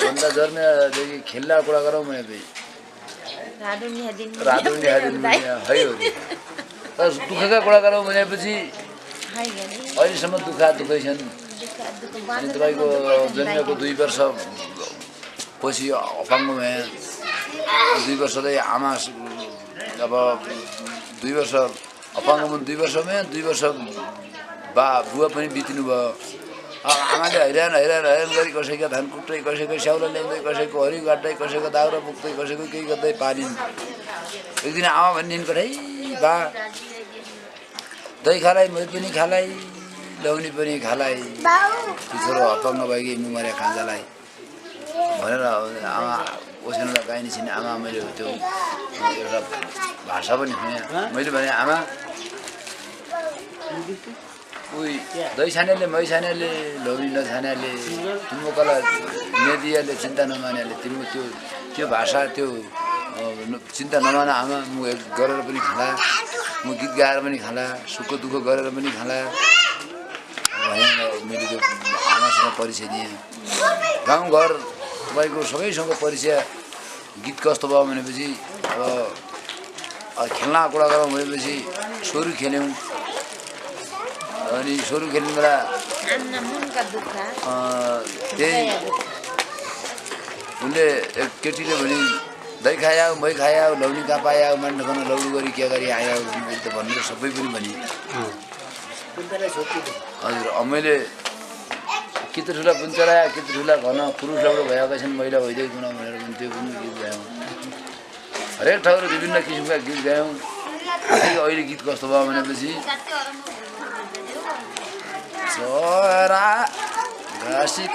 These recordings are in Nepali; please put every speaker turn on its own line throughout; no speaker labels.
भन्दा जर्मेदेखि खेल्ला कुरा गरौँ भने चाहिँ रातो है हो तर दुःखका कुरा गरौँ भनेपछि अहिलेसम्म दुःखै छन् अनि तपाईँको जन्मेको 2 वर्ष पछि अपाङ्ग भए 2 वर्ष चाहिँ आमा अब 2 वर्ष अपाङ्गमा 2 वर्षमा 2 वर्ष बुवा पनि बितिनु भयो आमाले हैरान गरी कसैको धान कुट्दै कसैको स्याउला ल्याउँदै कसैको हरि गाड्दै कसैको दाउरा बोक्दै कसैको केही गर्दै पालिन् एक दिन आमा भनिन् कठै बा दही खालाई मै पनि खालाई लौनी पनि खालाई छोरो अपाङ्ग भएकी मुमरे खाँजालाई भनेर आमा ओसेनलाई गाइनी छिन् आमा मैले त्यो एउटा भाषा पनि सुने मैले भने आमा उही दही छानेले मै छानेले लौनी नछानेले तिम्रो कला नेदियाले चिन्ता नमानेले तिम्रो त्यो भाषा त्यो चिन्ता नमान आमा म गरेर पनि खाला म गीत गाएर पनि खाला सुख दुःख गरेर पनि खाला भनेर मैले त्यो आमासँग परिचय दिएँ गाउँघर तपाईँको सबैसँग परिचय गीत कस्तो भयो भनेपछि अब खेल्न कुरा गरौँ भनेपछि सोरु खेल्यौँ अनि सोरु खेल्ने बेला त्यही उनले केटीले भने दही खायाऊ मै खायाऊ लौनी कहाँ पायाऊ मान्छे खान लौडु गरी के गरी आयाऊ त भनेर सबै पनि भने हजुर मैले कि त ठुला पुन्चरा कि त ठुला घन पुरुषहरू भएका छन् महिला भइदिए गुण भनेर पनि त्यो पनि गीत गायौँ हरेक ठाउँमा विभिन्न किसिमका गीत गायौँ अहिले गीत कस्तो भयो भनेपछि छोरा घाँसी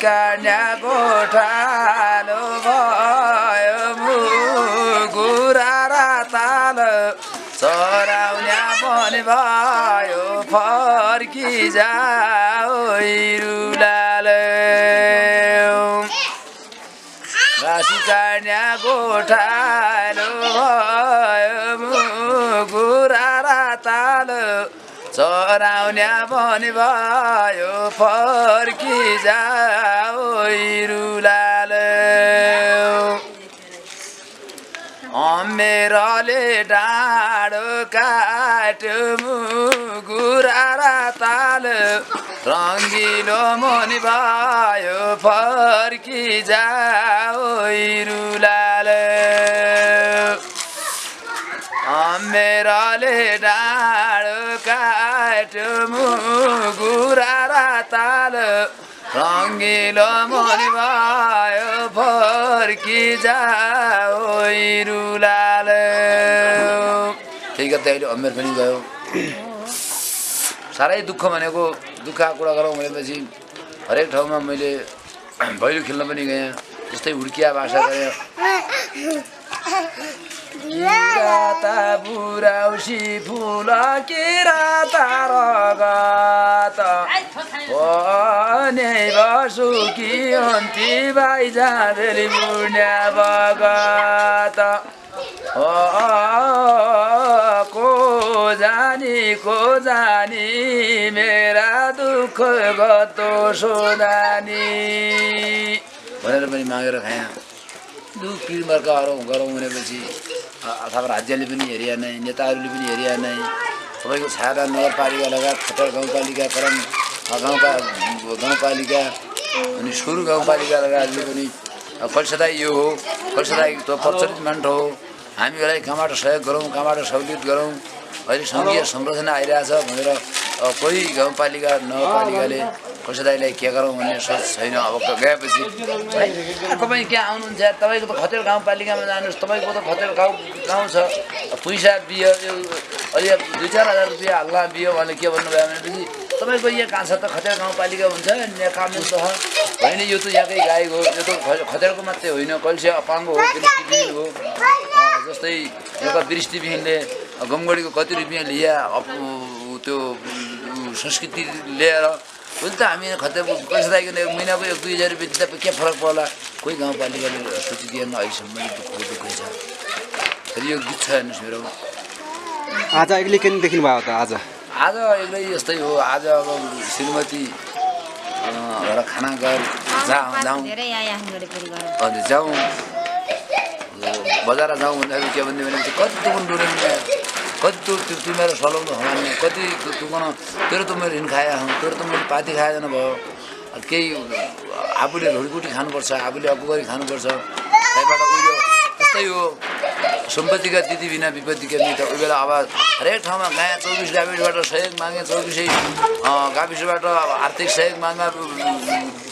काट्या गोठालो भयो मुगुरा र ताल चराउन्या पनि भयो फर्की जाऊ रुलाले घाँसी काट्या गोठालो भयो मुगुरा र ताल चराउन्या पनि भयो फर्की जाऊ रुलाले मेराले डाँडो काट्यो मुगुरा र ताल रङ्गिलो मुनि भयो फर्की जाऊ रुलाले मेराले डाँडो काट्यो मुगुरा र ताल रङ्गिलो मुनि भयो फर्की जाऊ रुलाले त्यही गर्दै अहिले अमेर पनि गयो साह्रै दुःख भनेको दुःखका कुरा गरौँ भनेपछि हरेक ठाउँमा मैले भैलो खेल्न पनि गएँ जस्तै हुड्किया भाषा गएँ किराता बुराउसी फुल किराता रगत भने बसु कि अन्ती भाइ जाँदेली बुढ्या बगत को जानी मेरा दुःख गतो सोधानी भनेर पनि मागेर खाएँ दुःख किरमर्काहरू गरौँ भनेपछि अथवा राज्यले पनि हेरिया नै नेताहरूले पनि हेरिया नै सबैको छाडा नगरपालिका लगायत खटर गाउँपालिका करम गाउँपालिका अनि सुरु गाउँपालिका लगायतले पनि कलसदाई यो हो कलसदाई त प्रचलित मान्छे हो हामीलाई कहाँबाट सहयोग गरौँ कहाँबाट सहुलियत गरौँ अहिले सङ्घीय संरचना आइरहेछ भनेर कोही गाउँपालिका नगरपालिकाले कसैलाई के गरौँ भन्ने सोच छैन अब गएपछि तपाईँ क्या आउनुहुन्छ तपाईँको त खतेर गाउँपालिकामा जानुहोस् तपाईँको त खतेर गाउँ छ पैसा बियो अहिले 2-4 हजार रुपियाँ हल्ला बियो भने के भन्नुभयो भनेपछि तपाईँको यहाँ कहाँ छ त खतेर गाउँपालिका हुन्छ यहाँ कानुन त होइन यो त यहाँकै गाई हो यो त खतेरको मात्रै होइन कलसिया अपाङ्ग हो दृष्टिविहीन हो जस्तै एउटा दृष्टिविहीनले गमगढीको कति रुपियाँ लिया त्यो संस्कृति लिएर हुन्छ त हामी खतेर कसैलाई महिनाको 1-2 हजार रुपियाँ दिँदा के फरक पर्ला कोही गाउँपालिकाले सोचिदिएन अहिलेसम्म दुःखै छ फेरि यो गीत छ हेर्नुहोस् मेरो
आज एक्लै किन देख्नु भयो त आज
एक्लै यस्तै हो आज अब श्रीमती र खाना घर जाउँ हजुर जाउँ बजार जाउँ भन्दाखेरि के भन्ने भने कति दुकान डुरेंगे कति तू मेरो सलाउनु हमाने कति दुकान तेरो त मैले ऋण खाया हूँ तेरो त मैले पाती खाया जानु भयो केही आफूले ढोडीकुटी खानुपर्छ आफूले अगुवारी खानुपर्छ त्यहीबाट उयो त्यस्तै हो सम्पत्तिका दिदी बिना विपत्तिका मित्र उही बेला अब हरेक ठाउँमा नयाँ 24 गाविसबाट सहयोग मागे 24 गाविसबाट आर्थिक सहयोग माग्दा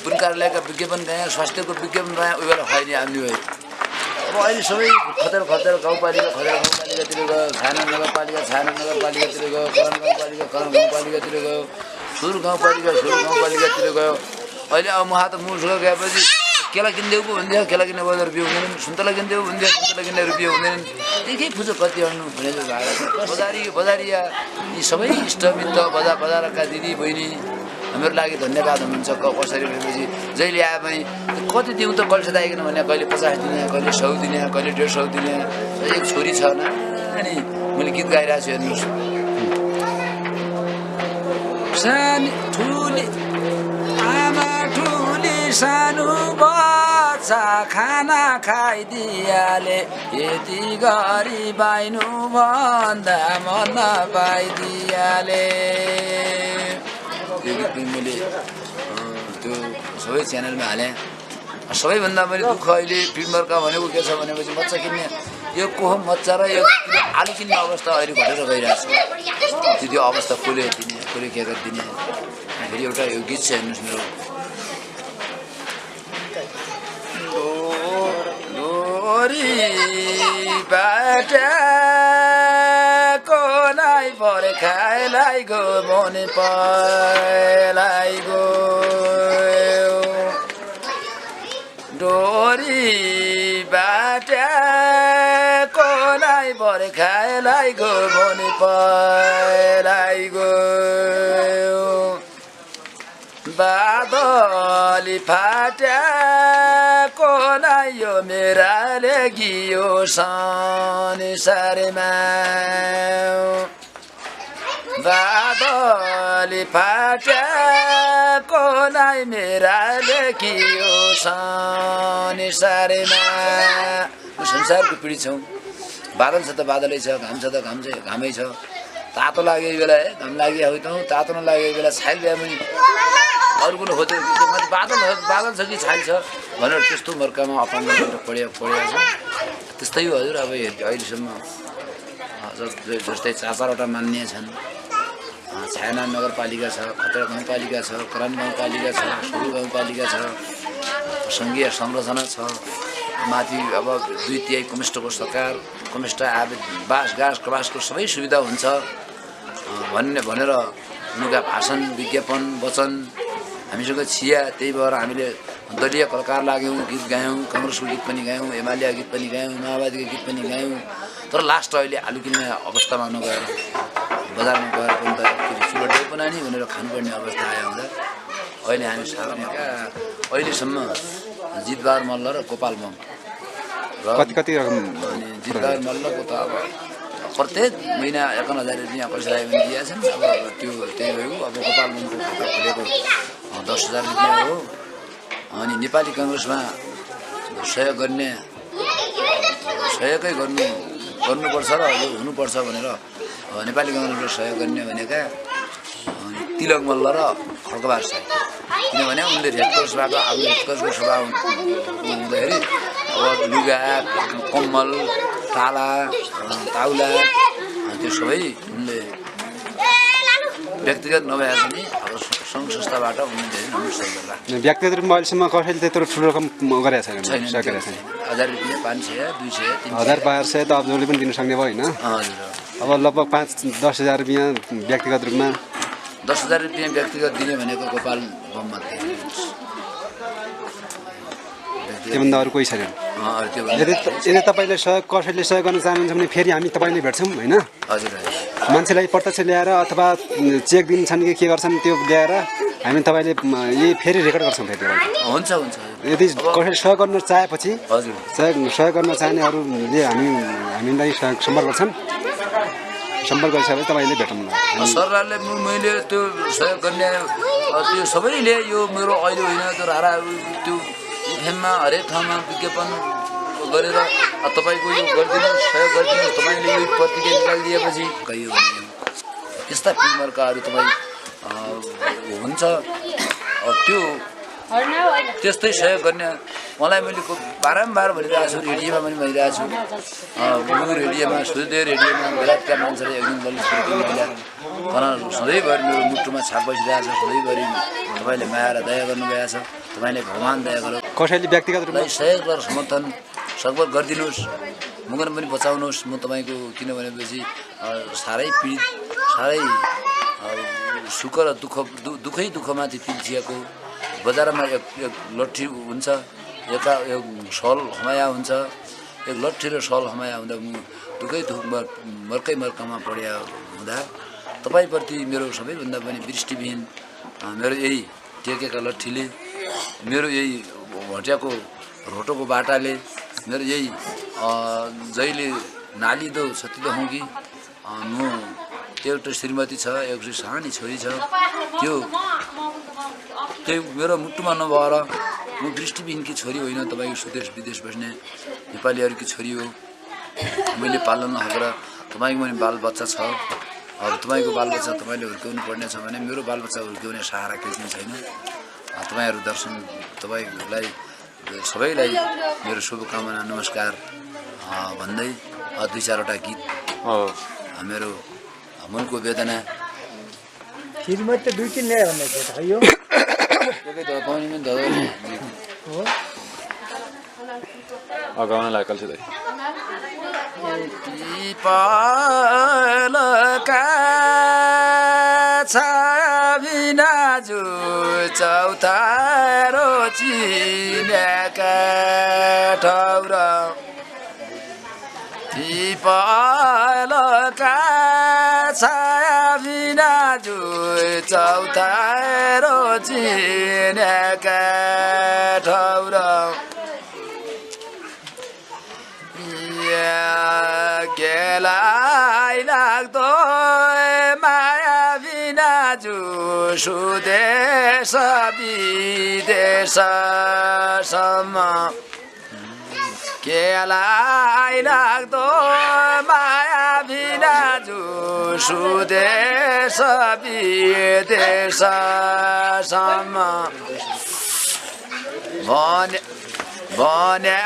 पुन कार्यालयका विज्ञापन गए स्वास्थ्यको विज्ञापन गए उही बेला खैनी आम्नी भयो अब अहिले सबै खतर गाउँपालिका खतर गाउँपालिकातिर गयो छाना नगरपालिकातिर गयो करण गाउँपालिकातिर गयो सुर गाउँपालिकातिर गयो अहिले अब मुहा त मुर्सुक गएपछि केला किनिदेऊ पो भनिदियो केला किन्ने बजार रुपियाँ हुँदैन सुन्तला किनिदेऊ भनिदियो सुन्तला किन्ने रुपियाँ हुँदैन त्यही फुजो कति अड्नु भनेर बजारिया यी सबै इष्टमित्र बजारका दिदी बहिनी हाम्रो लागि धन्यवाद हुनुहुन्छ कसरी भनेपछि जहिले आए पनि कति दिउँ त कल्सदा आइकन भने कहिले 50 दिने कहिले 100 दिने कहिले 150 दिने एक छोरी छ अनि मैले गीत गाइरहेको छु हेर्नुहोस् सानी ठुली आमा ठुली सानो बच्चा खाना खाइदियाले यति गरी बाइनु भन्दा मन पाइदियाले त्यो गीत मैले त्यो सबै च्यानलमा हालेँ सबैभन्दा मैले दुःख अहिले फिल्मरका भनेको के छ भनेपछि मच्छा किन्ने यो कोह मच्छा र यो आलु किन्ने अवस्था अहिले घटेर गइरहेको छ त्यो अवस्था कसले दिने कसले के गरिदिने फेरि एउटा यो गीत छ हेर्नुहोस् मेरो डोरी बाटाको नाइ परे खाएलाई गो मने पलाई गो डोरी बाटाको नाइ परे खाएलाई गो मने पलाई गो बादली फाट्याको नाइ यो मेराले गियो संसारमा बादली फाट्याको नाइ मेराले गियो संसारमा संसारको पीडित छौँ बादल छ त बादलै छ घाम छ त घामै छ तातो लागेको बेला घाम लागिहाल्यो त तातो नलागेको बेला छाइल भए पनि अरू कुरो खोज्यो बादल छ कि छाइल छ भनेर त्यस्तो मर्कामा अपाङ्ग पढेको छ त्यस्तै हो हजुर अब अहिलेसम्म जस्तै 4-4वटा मान्य छन् छायाना नगरपालिका छ खतरा गाउँपालिका छ करण गाउँपालिका छ सुरु गाउँपालिका छ सङ्घीय संरचना छ माथि अब 2/3 कमिस्टको सरकार कमिस्ट बासको सबै सुविधा हुन्छ भनेर उनका भाषण विज्ञापन वचन हामीसँग छिया त्यही भएर हामीले दलीय कलाकार लाग्यौँ गीत गायौँ काङ्ग्रेसको गीत पनि गायौँ एमालेका गीत पनि गायौँ माओवादीको गीत पनि गायौँ तर लास्ट अहिले आलु किन्ने अवस्थामा नगएर बजारमा गएर पनि त चुलो डे बनानी भनेर खानुपर्ने अवस्था आयो हुँदा अहिले हामी सार्नेका अहिलेसम्म जितबहादुर मल्ल र गोपाल मङ र
कति रकम
अनि जितबहादुर मल्लको त अब प्रत्येक महिना 51,000 रुपियाँ पैसा पनि दिएका छन् अब त्यो त्यही भयो अब गोपाल मङको खाता खोलेको 10,000 रुपियाँ हो अनि नेपाली काङ्ग्रेसमा सहयोग गर्ने सहयोगै गर्नुपर्छ र यो हुनुपर्छ भनेर नेपाली काङ्ग्रेसले सहयोग गर्ने भनेका तिलक मल्ल र खड्गबहादुर शाही किनभने उनले रेडक्रसबाट अब रेडक्रसको सभा हुँदाखेरि अब लुगा कम्मल ताला ताउला त्यो सबै उनले व्यक्तिगत नभए पनि अब सङ्घ संस्थाबाट उनले धेरै राम्रो सहयोग गर्ला
व्यक्तिगत रूपमा अहिलेसम्म कसैले त्यत्रो ठुलो रकम गरेको छैन
1,000 रुपियाँ 500 200
1,500 त अब जसले पनि दिन सक्ने भयो होइन अब लगभग 5-10 हजार रुपियाँ व्यक्तिगत रूपमा
10,000 रुपियाँ व्यक्तिगत दिने भनेको गोपाल बम मात्रै
त्योभन्दा अरू कोही छैन यदि तपाईँले कसैले सहयोग गर्न चाहनुहुन्छ भने फेरि हामी तपाईँले भेट्छौँ होइन
हजुर
मान्छेलाई प्रत्यक्ष ल्याएर अथवा चेक दिन्छन् कि के गर्छन् त्यो ल्याएर हामी तपाईँले यही फेरि रेकर्ड गर्छौँ फेरि
हुन्छ
यदि कसैले सहयोग गर्न चाहेपछि
हजुर
सहयोग गर्न चाहनेहरूले हामीलाई सम्पर्क गर्छन् सम्पर्क गरिसकेपछि तपाईँले भेटौँला।
सरकारले मैले त्यो सहयोग गर्ने त्यो सबैले यो मेरो अहिले होइन त्यो रारा त्यो इफएममा हरेक ठाउँमा विज्ञापन गरेर तपाईँको यो गरिदिनुहोस्, सहयोग गरिदिनुहोस्, तपाईँले यो पत्रिका निकालिदिएपछि गयो भने यस्ता फिल्महरूकाहरू तपाईँ हुन्छ त्यो त्यस्तै सहयोग गर्ने मलाई मैले बारम्बार भनिरहेको छु, रेडियोमा पनि भनिरहेको छु, यो रेडियोमा सूर्योदय रेडियोमा बेलायतका मान्छेले एकदिन ललितपुरको महिला सधैँभरि मेरो मुटुमा छाप बसिरहेको छ। सधैँभरि तपाईँले माया र दया गर्नुभएको छ, तपाईँले भगवान् दया गर्नु,
कसैले व्यक्तिगत रूपमा
सहयोग र समर्थन सकभर गरिदिनुहोस्, मुगन पनि बचाउनुहोस्। म तपाईँको किनभनेपछि साह्रै पीडित, साह्रै सुख र दुःखमाथि पिल्छिएको बजारमा एक लट्ठी हुन्छ, एक सल हमाया हुन्छ, एक लट्ठी र सल हमाया हुँदा म दुःखमा मर्कामा पढ्या हुँदा तपाईँप्रति मेरो सबैभन्दा पनि दृष्टिविहीन मेरो यही टेकेका लट्ठीले, मेरो यही भट्याको रोटोको बाटाले, मेरो यही जहिले नालिदो सतिदो हौँ कि म एउटा श्रीमती छ, एउटा सानी छोरी छ, त्यो मेरो मुटुमा नभएर म दृष्टिविहीनकी छोरी होइन, तपाईँको स्वदेश विदेश बस्ने नेपालीहरूकी छोरी हो। मैले पालन नसकेर तपाईँको पनि बालबच्चा छ, अब तपाईँको बालबच्चा तपाईँले हुर्काउनु पर्ने छ भने मेरो बालबच्चा हुर्काउने सहारा केही पनि छैन। तपाईँहरू दर्शन तपाईँलाई सबैलाई मेरो शुभकामना नमस्कार भन्दै दुई चारवटा गीत मेरो मनको वेदना
श्रीमती दुई तीन ल्यायो भन्ने थियो यो
पाउने पनि धोयो
गाउनलाई कल्छु दाइ
पिपलका छाबिना जो चौतारो चिनेका ठौर पिपलका छाबिना जो चौतारो चिनेका ठौर केलाई लाग्दो माया बिना जो सुदेश विदेशसम्म केलाई लाग्दो माया बिना जो सुदेश विदेशसम्म भने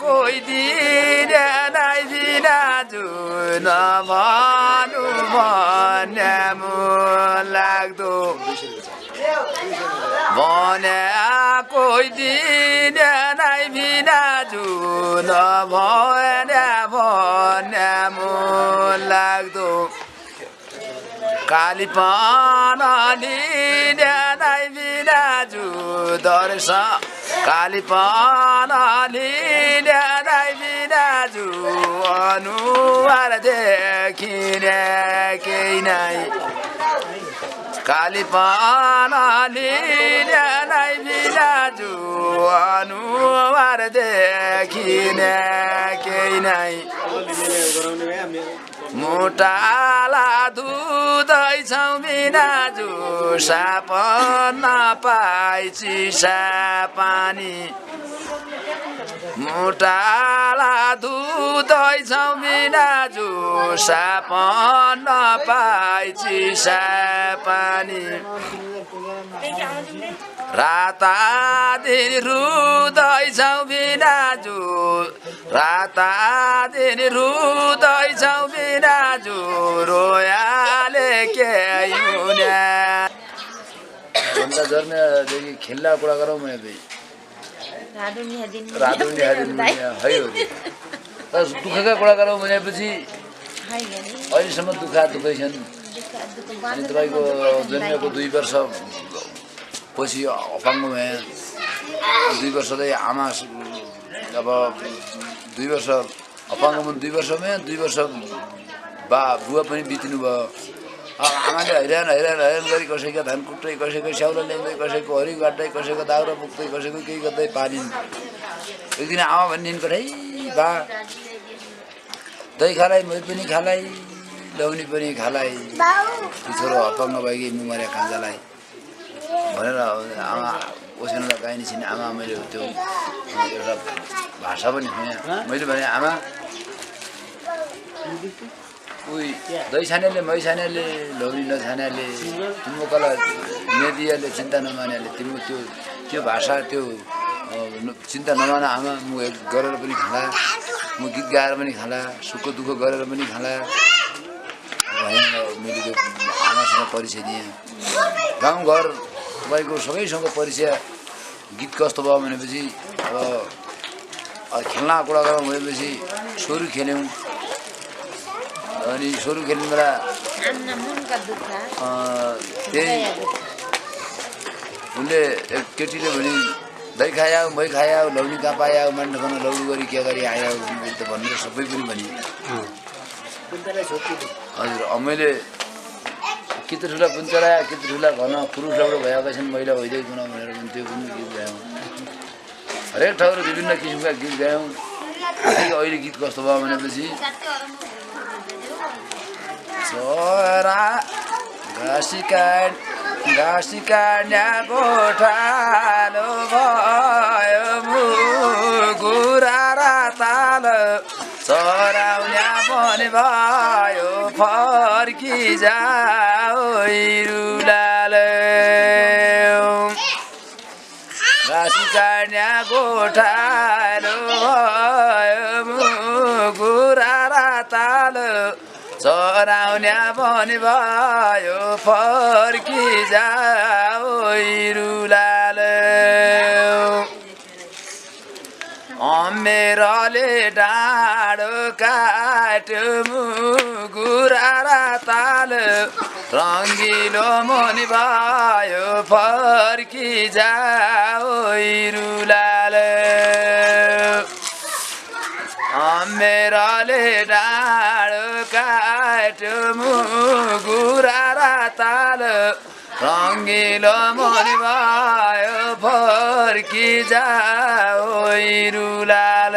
कोही दिन नै बिना जुन भनु भन्ने मन लाग्दो भने कोही दिन नै बिना जुन भन्ने मन लाग्दो कालीपन लिने नै बिना जु दर्शन कालीपन लिने नै बिना जु अनुहार देखिने केही नै कालीपन लिने नै बिना जु अनुहार देखिने केही नै मोटाला दुधैछौ बिना जो सापन पाइ चिसा पानी मोटाला दुधैछौ बिना जो सापन पाइ चिसा पानी राता दिन रुदैछौ बिना जो राता दिन रुदैछौ बिना जो रोयाले के हुने भन्दा जर्नेदेखि खेल्ला कुरा गरौँ भने दुःखका कुरा गरौँ भनेपछि अहिलेसम्म दुःखै छन्। अनि तपाईँको जन्मेको 2 वर्ष पछि अपाङ्ग भए 2 वर्ष चाहिँ आमा अब 2 वर्ष अपाङ्गमा 2 वर्षमा 2 वर्ष बुवा पनि बितिनु भयो। आमाले हैरान गरी कसैको धान कुट्दै कसैको स्याउला ल्याउँदै कसैको हरि गाड्दै कसैको दाउरा पुग्दै कसैको केही गर्दै पालिन्। एक दिन आमा भनिन् कठै बा दही खालाई मै पनि खालाई ल ल्याउने पनि खालाई छोरो अपाङ्ग भएकी मुमरे कान्छालाई भनेर आमा ओछ्यानलाई गाइनी छिन् आमा मैले त्यो एउटा भाषा पनि सुने मैले भने आमा उही दही छानेले मै छानेले लौरी नछानेले तिम्रो कला मेदियाले चिन्ता नमानेले तिम्रो त्यो भाषा त्यो चिन्ता नमान आमा म गरेर पनि खाला म गीत गाएर पनि खाला सुख दुःख गरेर पनि खाला भनेर मैले त्यो आमासँग परिचय दिएँ गाउँघर तपाईँको सबैसँग परिचय गीत कस्तो भयो भनेपछि अब खेल्न कुरा गरौँ भनेपछि सुरु खेल्यौँ अनि सुरु खेल्ने बेला त्यही उसले एक केटीले भने दही खाया मै खाया लौनी कहाँ पाया मान्छे खान लौनी गरी के गरी आया त भनेर सबै पनि भने हजुर मैले कित ठुला पुन्चरा कित ठुला घन पुरुष राम्रो भएका छन् महिला भइदिए गुण भनेर पनि त्यो पनि गीत गायौँ हरेक ठाउँहरू विभिन्न किसिमका गीत गायौँ अहिले गीत कस्तो भयो भनेपछि छोरा घाँसी काट्याको ठालो भयो मुगुरा र ताल चराउन्या पनि भयो फर्की जाऊ रुलाल घाँसी काट्याको ठालो भयो मुगुरा र ताल चराउन्या पनि भयो फर्की जाऊ रुलाल मेरले डाँडो काट्यो मुगुरा र ताल रङ्गिलो मुनि भयो फर्की जाऊ रुलाल मेरले डाँडो काट्यो मुगुरा र ताल रङ्गिलो मुनि भयो फर्की जाऊ रुलाल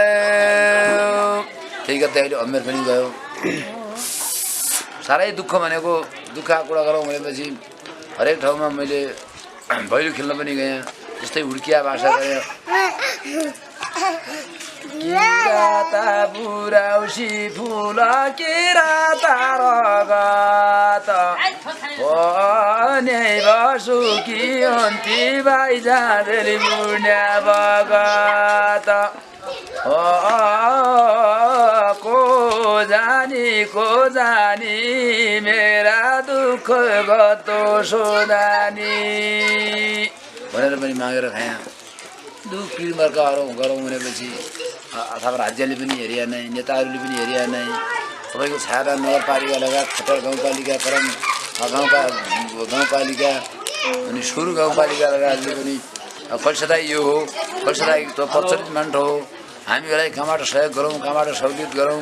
त्यही गर्दै अहिले अमेर पनि गयो साह्रै दुःख भनेको दुःख कुरा गरौँ भनेपछि हरेक ठाउँमा मैले भैलो खेल्न पनि गएँ जस्तै हुर्किया भाषा गएँ किराता बुराउसी फुल किराता रगत भने बसु कि अन्ती भाइ जाँदेली बुढ्या बगत को जानी मेरा दुःख गतो सोधानी भनेर पनि मागेर खाएँ दुःख पिरमर्काहरू गरौँ भनेपछि अथवा राज्यले पनि हेरिया नै नेताहरूले पनि हेरिया नै तपाईँको छाया नगरपालिका लगायत खटर गाउँपालिका करम गाउँपालिका अनि सुरु गाउँपालिका लगायतले पनि कलसदा यो हो कलसदा त प्रचलित मन्त्र हो हामीलाई कहाँबाट सहयोग गरौँ कहाँबाट सहुलियत गरौँ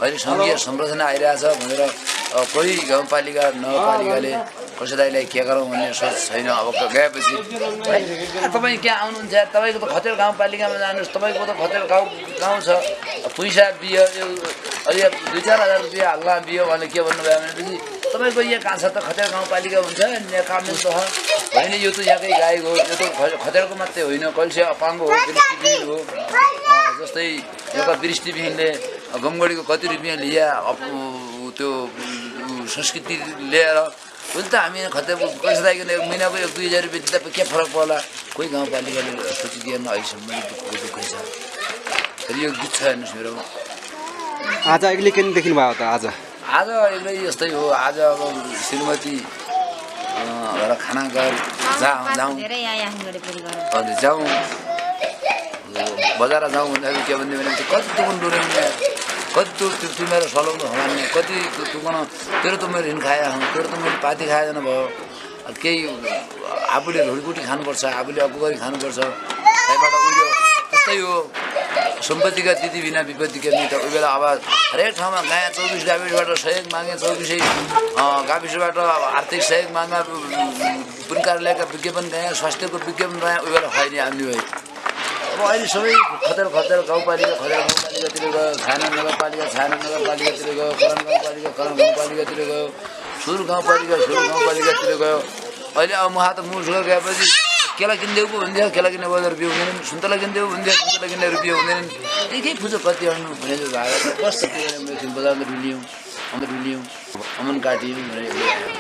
अहिले सङ्घीय संरचना आइरहेछ भनेर कोही गाउँपालिका नगरपालिकाले कसैलाई के गरौँ भन्ने सोच छैन अब गएपछि तपाईँ कहाँ आउनुहुन्छ तपाईँको त खतेर गाउँपालिकामा जानुहोस् तपाईँको त खतेर गाउँ छ पैसा बियो अहिले 2-4 हजार रुपियाँ हाल्ला बियो भने के भन्नुभयो भनेपछि तपाईँको यहाँ कहाँ छ त खतेर गाउँपालिका हुन्छ यहाँ कामले छ होइन यो त यहाँकै गाई हो यो त खतेरको मात्रै होइन कलसे अपाङ्ग हो दृष्टिविहीन हो जस्तै एउटा दृष्टिविहीनले गमगढीको कति रुपियाँ लिया त्यो संस्कृति लिएर हुन्छ त हामी खतेर कसैलाई महिनाको 1-2 हजार रुपियाँ दिँदा के फरक पर्ला कोही गाउँपालिकाले सोचिदिएन अहिलेसम्म दुःखै छ फेरि यो गीत छ हेर्नुहोस् मेरो
आज एक्लै किन देख्नु भयो त आज
एक्लै यस्तै हो आज अब श्रीमती खाना घर जाउँ जाउँ बजार जाउँ भन्दाखेरि के भन्दै भने कति दुकान डुराउने कति तू मेरो सलाउनु हमान्ने कति दुकान तेरो त मेरो ऋण खाया हूँ तेरो त मैले पाती खाएन भयो केही आफूले ढुडीकुटी खानुपर्छ आफूले अगुवारी खानुपर्छ त्यहीबाट उयो त्यस्तै हो सम्पत्तिका तिथि बिना विपत्तिका मित उही बेला अब हरेक ठाउँमा नयाँ 24 गाविसबाट सहयोग मागे 24 गाविसबाट आर्थिक सहयोग माग्दा पुन कार्यालयका विज्ञापन गए स्वास्थ्यको विज्ञापन रह्यो उही बेला खुवाइने हामी भयो अब अहिले सबै खतेर गाउँपालिकातिर गयो, छाना नगरपालिकातिर गयो, करन गाउँपालिकातिर गयो, सुर गाउँपालिकातिर गयो। अहिले अब म हात मुसुको गएपछि केला किनिदेऊ पो हुन्थ्यो, केला किन्ने बजार रुपियाँ हुँदैनन्, सुन्तला किनिदेऊ हुन्थ्यो, सुन्तला किन्ने रुपियाँ हुँदैनन्। एकै फुचो कति अड्नु भने जो भएको कस्तो एकछिन बजारमा डुल्यौँ अमन काट्यौँ भनेर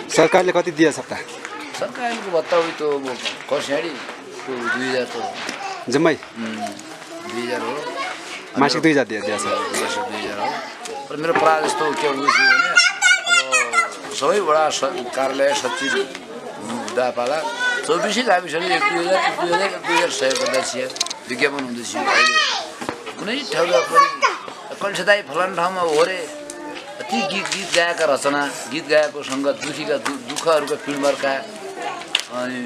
सरकारले कति दिएछ त?
सरकारको भत्ता उयो त कर्स्याडी 2000 त
जम्मै
2000 हो,
मासिक 2000 दिएछ।
मासिक 2000 हो। तर मेरो प्रायः जस्तो के उयो भने अब सबै वडा कार्यालय सचिव दापाला 24 गाविसले 2000 गर्दा छिया विज्ञापन हुँदैछ। अहिले कुनै ठाउँमा पनि कल्सदाई फलान ठाउँमा हो रे ती गीत गाएका रचना, गीत गाएको सङ्गत, दुःखहरूको फिल्महरूका अनि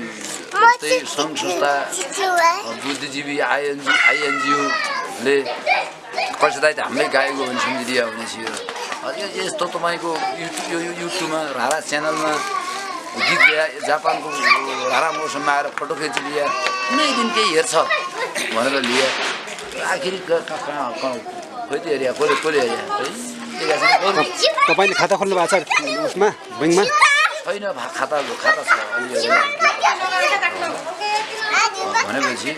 जस्तै सङ्घ संस्था बुद्धिजीवी आइएनजिओले कल्सदाई त हामीले गाएको भने सम्झिदिया हुने थियो। यस्तो तपाईँको युट्युबमा रारा च्यानलमा गीत गाए, जापानको रारा मौसममा आएर फोटो खिचिलिया, कुनै दिन केही हेर्छ भनेर लिए। आखिर कहाँ खोइ त्यो एरिया कसले एरिया
तपाईँले खाता खोल्नु भएको छ उसमा बैङ्कमा?
छैन, खाता छ अलिअलि भनेपछि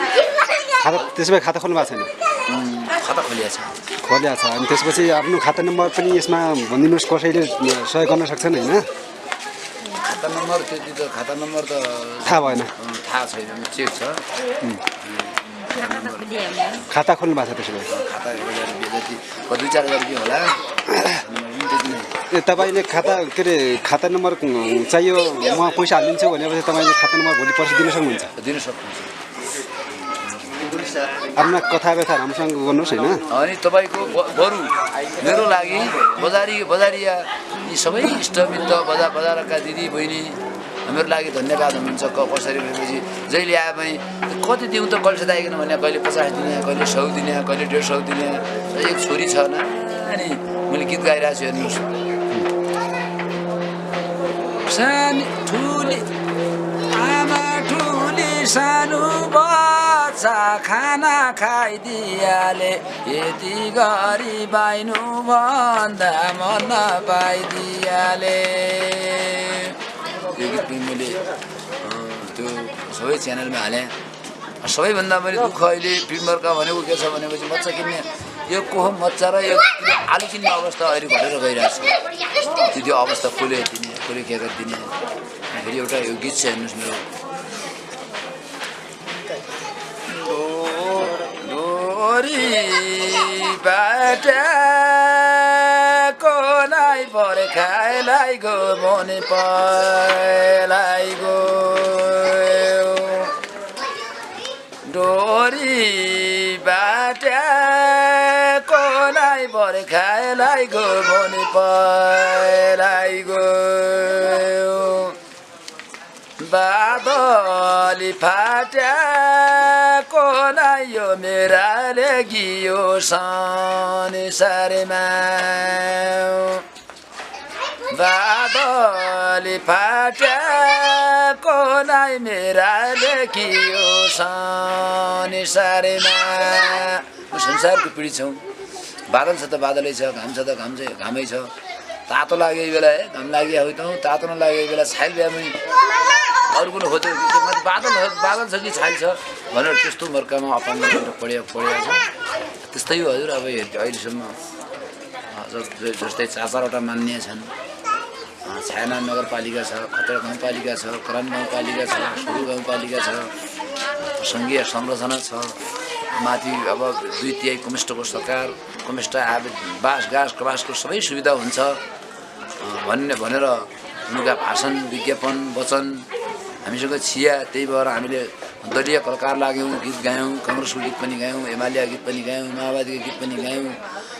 त्यसो भए खाता खोल्नु भएको छैन?
खाता खोलिया छ।
अनि त्यसपछि आफ्नो खाता नम्बर पनि यसमा भनिदिनुहोस्, कसैले सहयोग गर्न सक्छन् होइन?
खाता नम्बर त्यति त खाता नम्बर त
थाहा भएन,
थाहा छैन, चेक छ।
खाता खोल्नु भएको छ? त्यसो भए
खाता 2-4 हजार रुपियाँ होला।
ए तपाईँले खाता नम्बर चाहियो, म पैसा हालिदिन्छु भनेपछि तपाईँले खाता नम्बर भोलि पर्सि दिन सक्नुहुन्छ?
दिन सक्नुहुन्छ।
आफ्ना कथा व्यथा राम्रोसँग गर्नुहोस् होइन?
अनि तपाईँको बरु मेरो लागि बजारिया यी सबै इष्टमित्र बजारका दिदी बहिनी मेरो लागि धन्यवाद हुनुहुन्छ। कसरी भनेपछि जहिले आए पनि कति दिउँ त कल्सदा आइकन भने कहिले 50 दिने, कहिले 100 दिने, कहिले 150 दिने। एक छोरी छ नानी, मैले गीत गाइरहेको छु हेर्नुहोस्। सानी ठुली आमा ठुली सानो बच्चा खाना खाइदियाले, यति गरी बाइनु भन्दा मन पाइदियाले। त्यो गीत पनि मैले त्यो सबै च्यानलमा हालेँ। सबैभन्दा मैले दुःख अहिले फिल्महरूका भनेको के छ भनेपछि मच्चा किन्ने, यो कोहो मच्चा र यो आलु किन्ने अवस्था अहिले घटेर गइरहेको छ। त्यो अवस्था कसले के गरिदिने। फेरि एउटा यो गीत छ हेर्नुहोस् मेरो। डोरी बाटाको नाइ बर्खालाई गो मने पलाई गो, डोरी बाटाको नाइ बर्खालाई गो मने पलाई गो, बादली फाट्याको नाइ यो मेराले गियो संसारमा, बादली फाट्याको नाइ मेराले गियो संसारमा। संसारको पिँढी छौँ, बादल छ त बादलै छ, घाम छ त घामै छ। तातो लागेको बेला घाम लागि हो त, तातो नलागेको बेला छाइल बिहामै अरू कुरो खोज्यो। बादल छ कि छाइल छ भनेर त्यस्तो मर्कामा अपाङ्ग पढेको छ। त्यस्तै हो हजुर। अब अहिलेसम्म जस्तै 4-4वटा मान्य छन्। छाना नगरपालिका छ, खतरा गाउँपालिका छ, करन गाउँपालिका छ, सुरु गाउँपालिका छ, सङ्घीय संरचना छ। माथि अब 2/3 कमिस्टको सरकार, कमिस्ट अब बासको सबै सुविधा हुन्छ भनेर उनका भाषण, विज्ञापन, वचन हामीसँग छिया। त्यही भएर हामीले दलीय कलाकार लाग्यौँ, गीत गायौँ, काङ्ग्रेसको गीत पनि गायौँ, एमालेको गीत पनि गायौँ, माओवादीको गीत पनि गायौँ।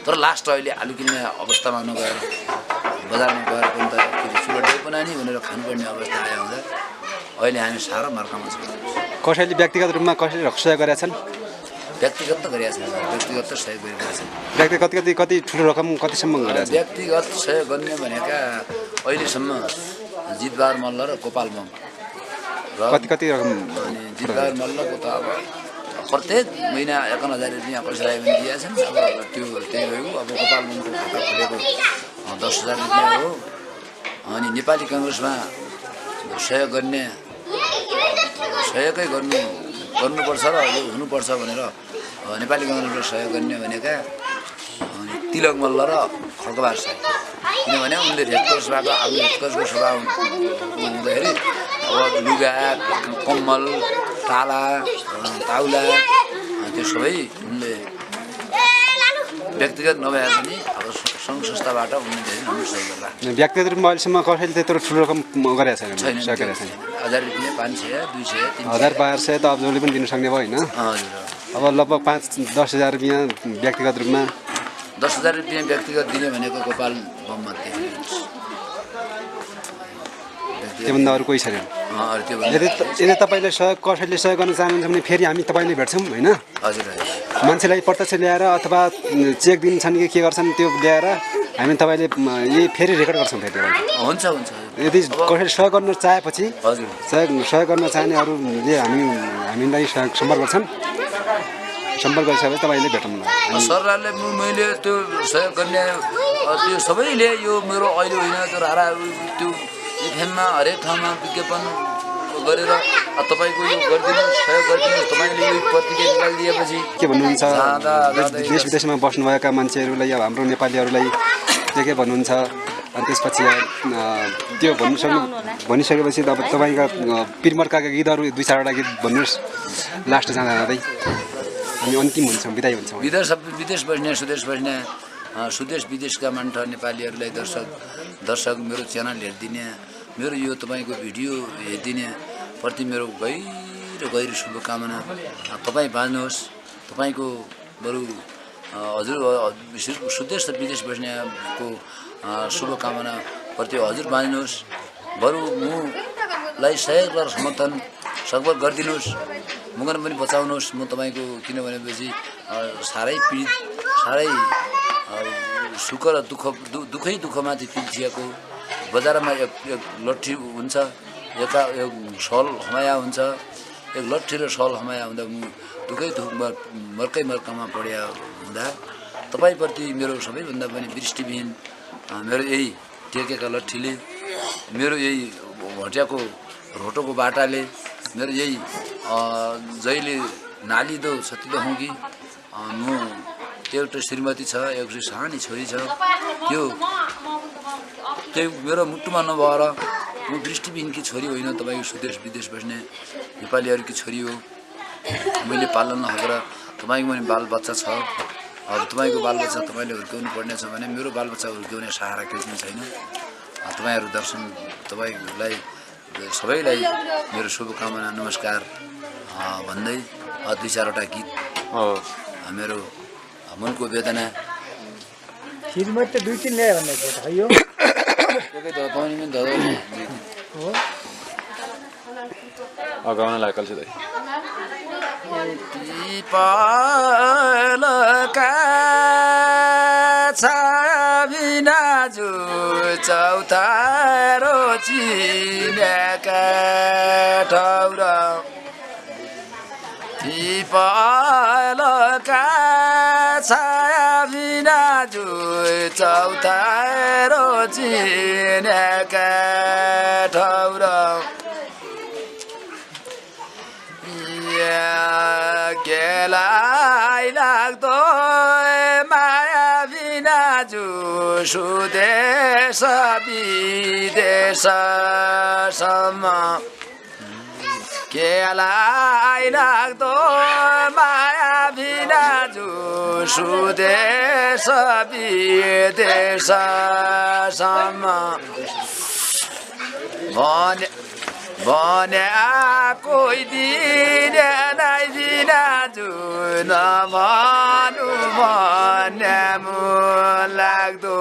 तर लास्ट अहिले आलु किन्ने अवस्थामा नगएर बजारमा गएर पनि त चुलो डे बनानी भनेर खानुपर्ने अवस्था आयो हुँदा अहिले हामी साह्रो मार्कामा छौँ।
कसैले व्यक्तिगत रूपमा कसैले सहयोग गरेका छन्?
व्यक्तिगत त गरिरहेको छ, व्यक्तिगत त सहयोग गरिरहेको छ।
व्यक्तिगत कति ठुलो रकम कतिसम्म गरेका छन्?
व्यक्तिगत सहयोग गर्ने भनेका अहिलेसम्म जितबहादुर मल्ल र गोपाल मङ र
कति रकम?
अनि जितबहादुर मल्लको त अब प्रत्येक महिना 51,000 रुपियाँ कसैलाई पनि दिएका छन्। अब त्यो त्यही भयो। अब गोपालगञ्जको खाता खोलेको 10,000 रुपियाँ हो। अनि नेपाली काङ्ग्रेसमा सहयोग गर्ने सहयोगै गर्नुपर्छ र यो हुनुपर्छ भनेर नेपाली काङ्ग्रेसले सहयोग गर्ने भनेका तिलक मल्ल र खड्गबहादुर शाही। किनभने उनले रेडक्रसबाट आफ्नो रेडक्रसको सभा हुँदाखेरि अब लुगा कम्मल ताला ताउला त्यो सबै उनले व्यक्तिगत नभए पनि अब सङ्घ संस्थाबाट उनले धेरै राम्रो सहयोग गरेर
व्यक्तिगत रूपमा अहिलेसम्म कसैले त्यत्रो ठुलो रकम गरेको छैन।
1,000 रुपियाँ 500 200 300
1200 त अब जसले पनि दिन सक्ने भयो होइन।
हजुर।
अब लगभग 5-10,000 रुपियाँ व्यक्तिगत रूपमा
10,000 रुपियाँ व्यक्तिगत दिने भनेको गोपाल बममा
त्योभन्दा अरू कोही छैन। यदि तपाईँले कसैले सहयोग गर्न चाहनुहुन्छ भने फेरि हामी तपाईँले भेट्छौँ होइन।
हजुर
मान्छेलाई प्रत्यक्ष ल्याएर अथवा चेक दिन्छन् कि के गर्छन् त्यो ल्याएर हामी तपाईँले यही फेरि रेकर्ड गर्छौँ फेरि।
हुन्छ हुन्छ।
यदि कसैले सहयोग गर्न चाहेपछि
हजुर
सहयोग गर्न चाहने अरूले हामीलाई सम्पर्क गर्छन्। सम्पर्क गरिसकेपछि तपाईँले भेटौँला।
सरकारले मैले त्यो सहयोग गर्ने त्यो सबैले यो मेरो अहिले होइन त्यो रारा त्यो एफएममा हरेक ठाउँमा विज्ञापन गरेर तपाईँको यो गरिदिनुहोस् सहयोग गरिदिनुहोस्। तपाईँले यो पत्रिका निकालिदिएपछि
के भन्नुहुन्छ देश विदेशमा बस्नुभएका मान्छेहरूलाई अब हाम्रो नेपालीहरूलाई के भन्नुहुन्छ? अनि त्यसपछि त्यो भनिसकेपछि अब तपाईँका पिरमर्काका गीतहरू 2-4वटा गीत भन्नुहोस् लास्ट जाँदा जाँदै हामी अन्तिम हुन्छौँ बिदाई हुन्छौँ।
विदेश बस्ने सुदेश विदेशका मान्छे नेपालीहरूलाई दर्शक मेरो च्यानल हेरिदिने मेरो यो तपाईँको भिडियो हेरिदिने प्रति मेरो गहिरो शुभकामना। तपाईँ बाँच्नुहोस्। तपाईँको बरु हजुर सुदेश र विदेश बस्नेको शुभकामना प्रति हजुर बाँच्नुहोस्। बरु मलाई सहयोग र समर्थन सकभर गरिदिनुहोस्। मुगन पनि बचाउनुहोस्। म तपाईँको किनभनेपछि साह्रै पीडित साह्रै सुख र दुःखमाथि पिल्छिएको बजारमा एक लट्ठी हुन्छ एक सल हमाया हुन्छ। एक लट्ठी र सल हमाया हुँदा म दुःखमा मर्कामा पढ्या हुँदा तपाईँप्रति मेरो सबैभन्दा पनि दृष्टिविहीन मेरो यही टेकेका लट्ठीले मेरो यही भट्याको रोटोको बाटाले मेरो यही जहिले नालिदो सतिदो हौँ कि म एउटा श्रीमती छ एउटा सानी छोरी छ त्यो मेरो मुटुमा नभएर म दृष्टिविहीनकी छोरी होइन तपाईँको सुदेश विदेश बस्ने नेपालीहरूकी छोरी हो। मैले पालन नगरेर तपाईँको पनि बालबच्चा छ। अब तपाईँको बालबच्चा तपाईँले हुर्काउनु पर्ने छ भने मेरो बालबच्चा हुर्काउने सहारा केही पनि छैन। तपाईँहरू दर्शन तपाईँलाई सबैलाई मेरो शुभकामना नमस्कार भन्दै 2-4वटा गीत मेरो मनको वेदना
खिरमध्ये 2-3 ल्यायो भन्ने छ यो
पाउने पनि धरो
गाउनलाई कल्छ दाइ
पिपलका छाबिना जो चौतारो चिनेका ठौरा पिपलका छाबिना जो चौतारो चिनेका ठौरा केलाई लाग्दो माया बिना जो सुदेश विदेशसम्म केलाई लाग्दो माया बिना जो सुदेश विदेशसम्म भने कोही दिन नै बिना जुन भनु भन्ने मन लाग्दो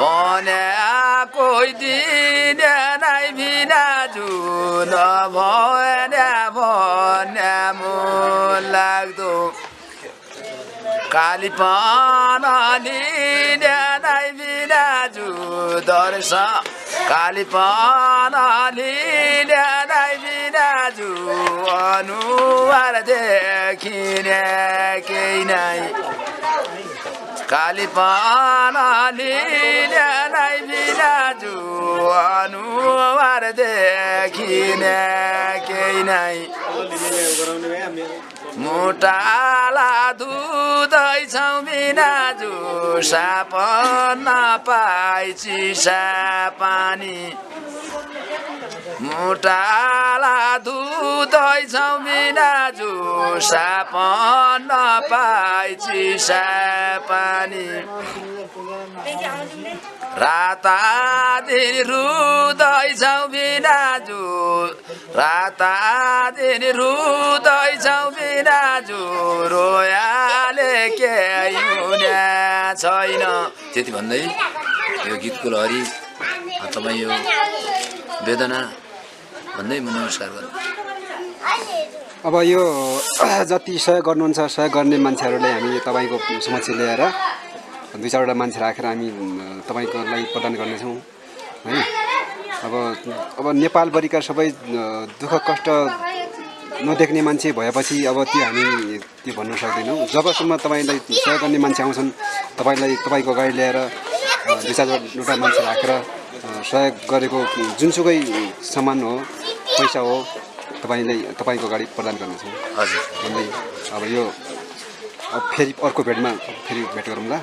भने कोही दिन नै बिना जुन भन्ने मन लाग्दो कालीपन लिने नै बिना जु दर्शन कालीपन लिने नै बिना जु अनु किने केही नै काली पानाली ल्यानै बिना अनुहार देखिने केही नै मोटाला दुधैछौ बिना सापन पाइ चिसा पानी मोटाला दुधैछौ बिना सापन पाइ चिसा पानी राता दिन रुदैछौ बिना राता दिन रुदैछौ बिना रोयाले केही हुने छैन। त्यति भन्दै यो गीतको लहरी तपाईँ यो वेदना भन्दै म नमस्कार गर्छु।
अब यो जति सहयोग गर्नुहुन्छ सहयोग गर्ने मान्छेहरूलाई हामी तपाईँको समक्ष ल्याएर 2-4वटा मान्छे राखेर हामी तपाईँको लागि प्रदान गर्नेछौँ है। अब नेपालभरिका सबै दुःख कष्ट नदेख्ने मान्छे भएपछि अब त्यो हामी त्यो भन्न सक्दैनौँ। जबसम्म तपाईँलाई सहयोग गर्ने मान्छे आउँछन् तपाईँको अगाडि ल्याएर 2-4वटा मान्छे राखेर सहयोग गरेको जुनसुकै सामान हो पैसा हो तपाईँको अगाडि प्रदान गर्नेछौँ भन्दै अब यो फेरि अर्को भेटमा फेरि भेट गरौँला।